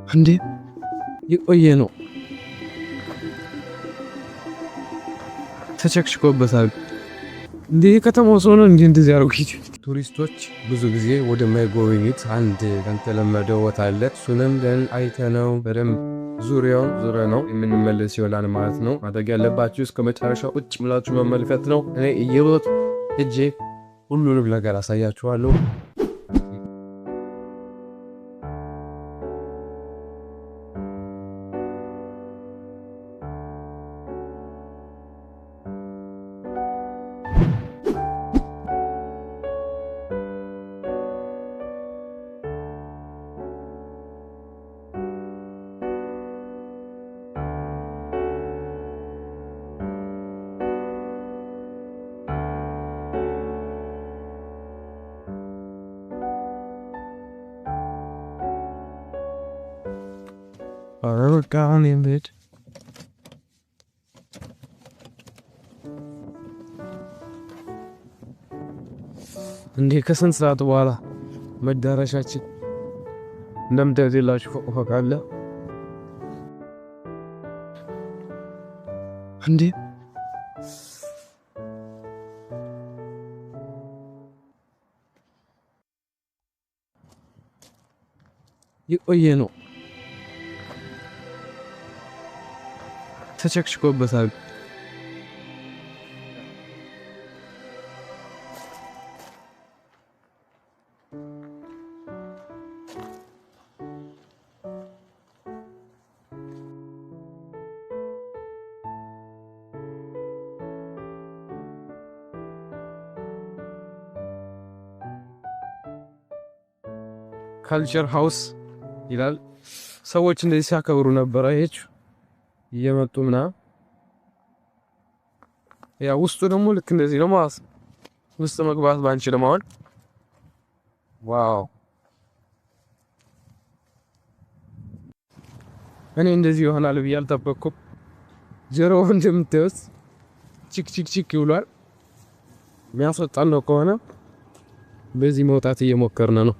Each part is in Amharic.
እንዴ፣ የቆየ ነው። ተቸክችኮበታል። እንዴ፣ የከተማው ሰው ነው እንዴ እንደዚህ ያደርጉ? ቱሪስቶች ብዙ ጊዜ ወደማይጎበኙት አንድ ያልተለመደ ቦታ አለ። እሱንም ደን አይተነው በደንብ ዙሪያውን ዙረ ነው የምንመለስ ይሆናል ማለት ነው። ማድረግ ያለባችሁ እስከ መጨረሻው ቁጭ ብላችሁ መመልከት ነው። እኔ እየሮጥ እጄ ሁሉንም ነገር አሳያችኋለሁ። ኧረ በቃ እኔም ብሄድ እንዴ፣ ከስንት ሰዓት በኋላ መዳረሻችን። እንደምታዩት የላችሁ ፎቅ ፎቅ አለ። እንዴ፣ የቆየ ነው። ተቸክችኮበታል። Culture house ይላል። ሰዎች እንደዚህ ሲያከብሩ ነበረ። ይሄች እየመጡ ምናምን። ያ ውስጡ ደግሞ ልክ እንደዚህ ነው ማለት ነው። ውስጥ መግባት ባንችልም አሁን wow፣ እኔ እንደዚህ ይሆናል ብዬ አልጠበቅኩም። ጀሮው እንደምታዩት ቺክ ቺክ ቺክ ይውሏል። የሚያስወጣን ነው ከሆነ በዚህ መውጣት እየሞከርን ነው።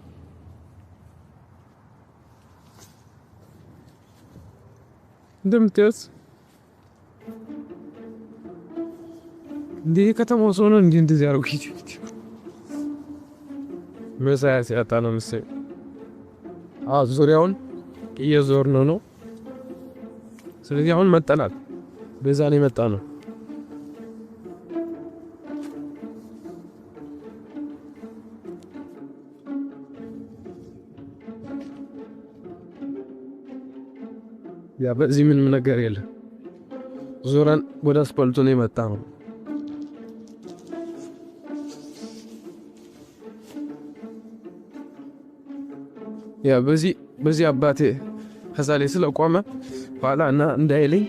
እንደምታዩት እንዴ፣ የከተማው ሰው ነው እንዴ እንደዚህ ያደርጉ? መሳያ ሲያጣ ነው መሰለኝ። አዎ፣ ዙሪያውን እየዞርን ነው። ስለዚህ አሁን መጠናል። በዛ ነው የመጣ ነው። ያ በዚህ ምንም ነገር የለም። ዞረን ወደ አስፓልቱ ነው የመጣ ነው። ያ በዚህ አባቴ ከዛ ላይ ስለቆመ ኋላ እና እንዳይለኝ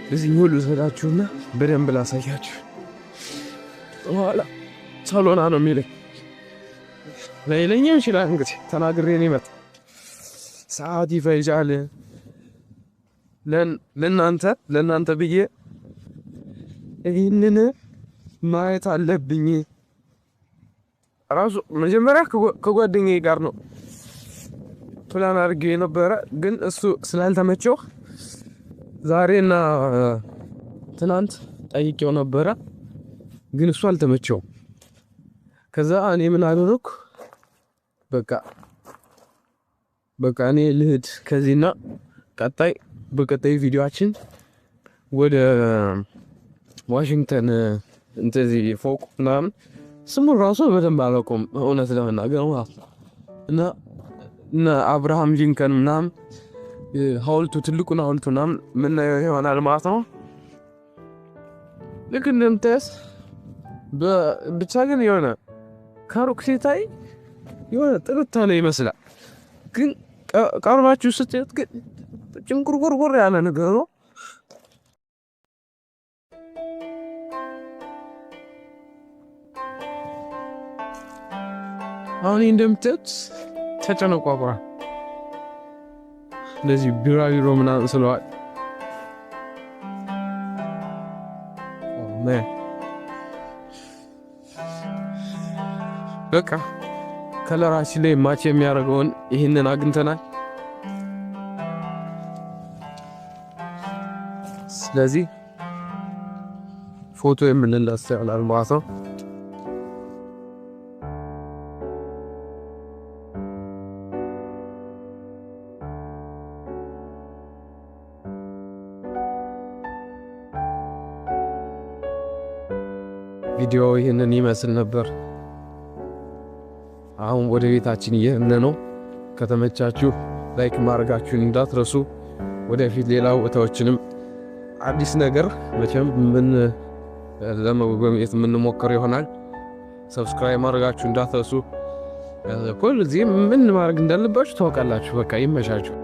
በዚህ ሁሉ ሰዳችሁና በደንብ ላሳያችሁ። ኋላ ሳሎና ነው የሚለኝ፣ ላይለኝም ይችላል። እንግዲህ ተናግሬ ነው የመጣ። ሰዓት ይፈጃል። ለእናንተ ብዬ ይህንን ማየት አለብኝ። ራሱ መጀመሪያ ከጓደኛዬ ጋር ነው ፕላን አድርጌ የነበረ፣ ግን እሱ ስላልተመቸው ዛሬና ትናንት ጠይቄው ነበረ፣ ግን እሱ አልተመቸውም። ከዛ እኔ ምን አደረኩ? በቃ እኔ ልሂድ ከዚህና ቀጣይ በቀጣይ ቪዲዮአችን ወደ ዋሽንግተን እንደዚህ ፎቅ ምናምን፣ ስሙን ራሱ በደንብ አላውቀውም እውነት ለመናገር ማለት ነው። እና አብርሃም ሊንከን ምናምን ሐውልቱ፣ ትልቁን ሐውልቱ ምናምን ምናየው ይሆናል ማለት ነው። ልክ እንደምታየስ ብቻ ግን የሆነ ከሩቅ ሲታይ የሆነ ጥርት ያለ ይመስላል፣ ግን ቀርባችሁ ስትሄድ ግን ጭንቁርቁርቁር ያለ ነገር ነው። አሁን እንደምታዩት ተጨነቋቁሯል። እንደዚህ ቢራቢሮ ምናምን ስለዋል። Oh man። በቃ color ኣችን ላይ match የሚያደርገውን ይህንን አግኝተናል። ስለዚህ ፎቶ የምንነሳ ይሆናል ማለት ነው። ቪዲዮ ይህንን ይመስል ነበር። አሁን ወደ ቤታችን እየሄድን ነው። ከተመቻችሁ like ማድረጋችሁን እንዳትረሱ። ወደፊት ሌላ ቦታዎችንም አዲስ ነገር መቼም ምን ለመጎብኘት የምንሞክር ይሆናል። Subscribe ማድረጋችሁ እንዳትረሱ። ሁል ጊዜ ምን ማድረግ እንዳለባችሁ ታውቃላችሁ። በቃ ይመቻችሁ።